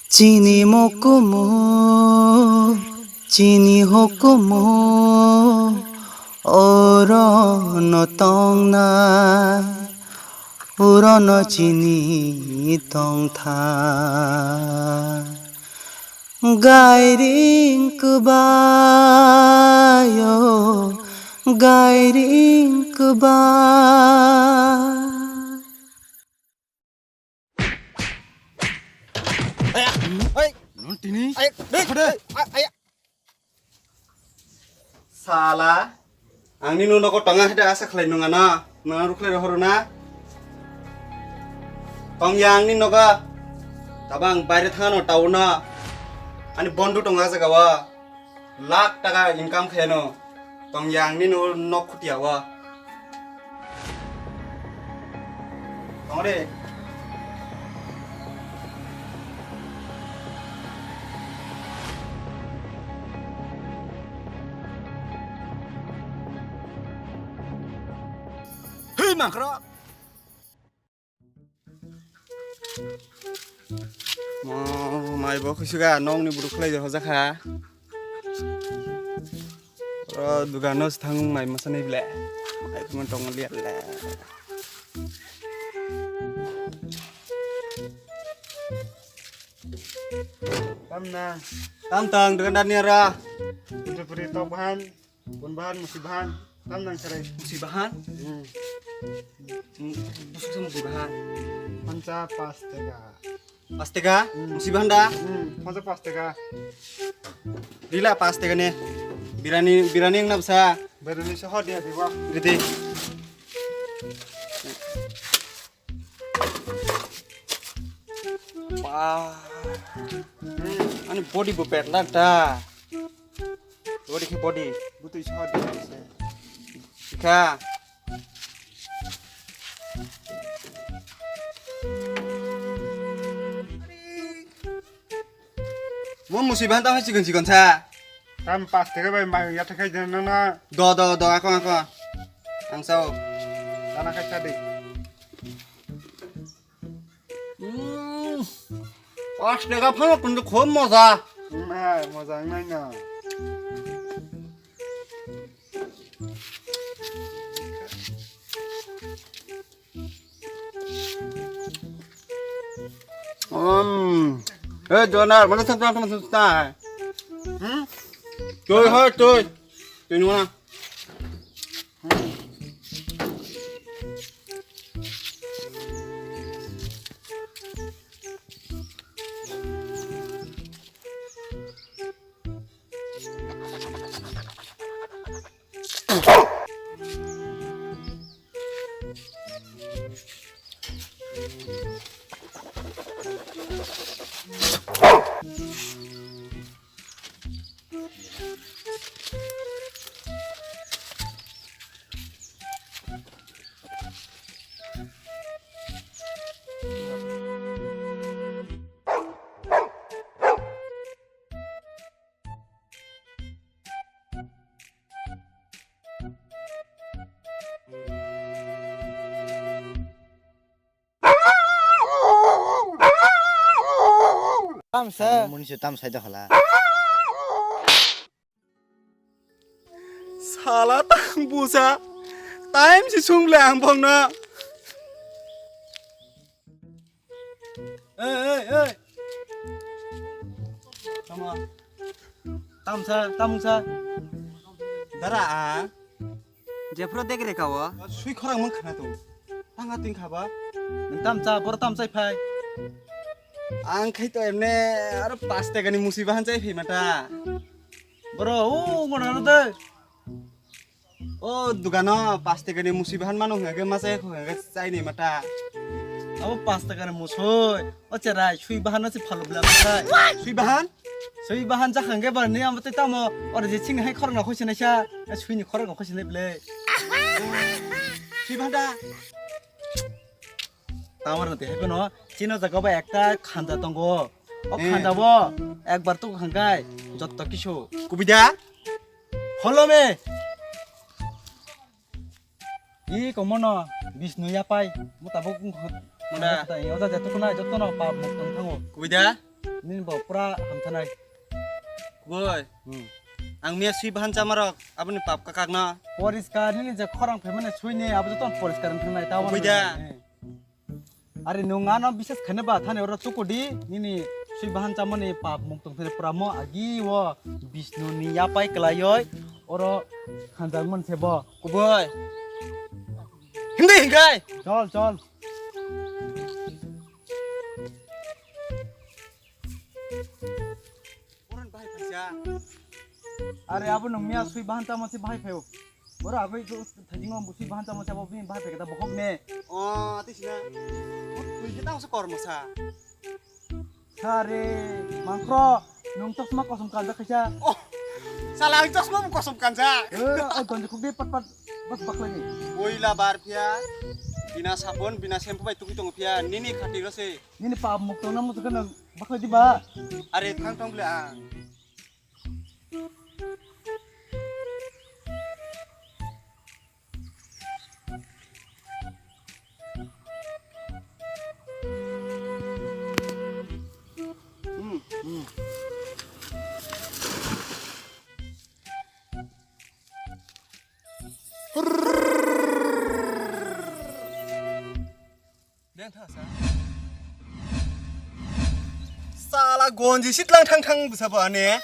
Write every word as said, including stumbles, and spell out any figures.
Chini mokumu, chini hukumu, oro no tongnai, oro no chini tongthai. Gairing kwbaio, gairing kwbai. Aya, oi. Non tini. Aya, dei, dei, a-, aya. Sala, ang nini nogo tonga hai da asa khlai nung ano. Nang rukhlai rohoro na. Tong ya ang nini nogo. Tabang baire thangano town no. Ani bondu tonga jaga o. Lakh taka income khaino tong yang nini nok khutia o. Tong re. Hei makrok. Mo, mai bo khusuga nokni buru khlai de hojakha. Oro dugano thang mai masa ni ble. Ai kuma tong liya le. Tamna. Tam tang dugandar ni ora. Puri puri tok bahan. Bun bahan, musi bahan, tam nang sarai. Musi bahan? Hmm. Hmm, busuk sa musi bahan. Pancha pas tega. Pas tega? Hmm. Musi bahan da? Hmm, pancha pas tega. Rila pas tega ne. Birani, birani yang nabsa. Birani soho dia diwa. Ridi. Wah. Hmm. Ani body bo petlak da. Body khe body. Butui soho di se. Kha. Mo musi bahan tamo chikon chikon sa. Tam pas tega bai mai ya thakai jana na. Do, do, do, ako, ako. Ang sao. Dana khai sa de. Hmm. Pas tega phano kundu khub moja. Hmm, hai, moja wngnai no. Um. Eh, Jonar, mana sa sa sa sa. Hmm? Toi, hoi, toi. Toi nuna. Tamsa. Muni se tamsa da hala. Sala tang busa. Time si sung le ang bong na. Ei, ei, ei. Tamo. Tamsa, tamsa. Dara a. Jephro degre kawo. Sui khorang mang khana to. Tanga ting khaba. Nang tamsa, bor tamsai phai. Ang khai to emne aro pas tega ni musi bahan chai phai mata. Boro, o ngona ro de. O dugano pas tega ni musi bahan mano hwnga khe masa kho hwnga khe chai ni mata. Abo pas tega ni musui. O cherai sui bahan no se phalo bla bla. Sui bahan? Sui bahan ja hwnga khe bar ni amo te tamo. Ore je sing hai khorang no khoi sinai sa. Sui ni khorang no khoi sinai ble. Sui bahan da. Tamar no te hai kono. Chino jaga ba ekta khanda tongo. O eh. Khanda bo ekbar tu khangkai. Jotto kisu. Kubida? Holome. I komono Bishnu yapai. Mo tabuk wngkha. Mada. Oja jeto khna jotono pap mok tong thango. Kubida? Nini bo pura hamthanai. Kubui. Hmm. Ang miya sui bahan chamarok aboni pap kakakno. Poriskar nini je khorang phaimani suini abo joto poriskar wngthangnai tamo. Kubui da. Are nwng ano bises khaina ba thani oro chukudi nini sui bahan chamani pap muk tongthani pura mo agi o Bishnu ni yapai kwlaioi oro hanjak man se bo. Kubui. Himdai hingai. Chol, chol. Oran bahai phaisa. Are abo nwng miya sui bahan tamo se bahai phaio. Oro agoi to thajingo bo sui bahan tamo se abo bini bahai phaikha bohok ne. O, tisina. Tui je tamo se kormo sa. Are mangkro nwng chosma kosom kanjak khaisa. Oh, sala ang chosma bo kosom kanjak. Eh, o gonji khuk de pat pat bas baklai ni. Oila bar phiya. Bina sabon, bina shampoo bai tugui tongo phiya. Nini khati rose. Nini pap muk tongna muchukhe nwng bakhai diba? Are thang tong le ang. Hmm, hmm. Deng tha sa. Sala gonji sitlang thang thang bwsa bo ane.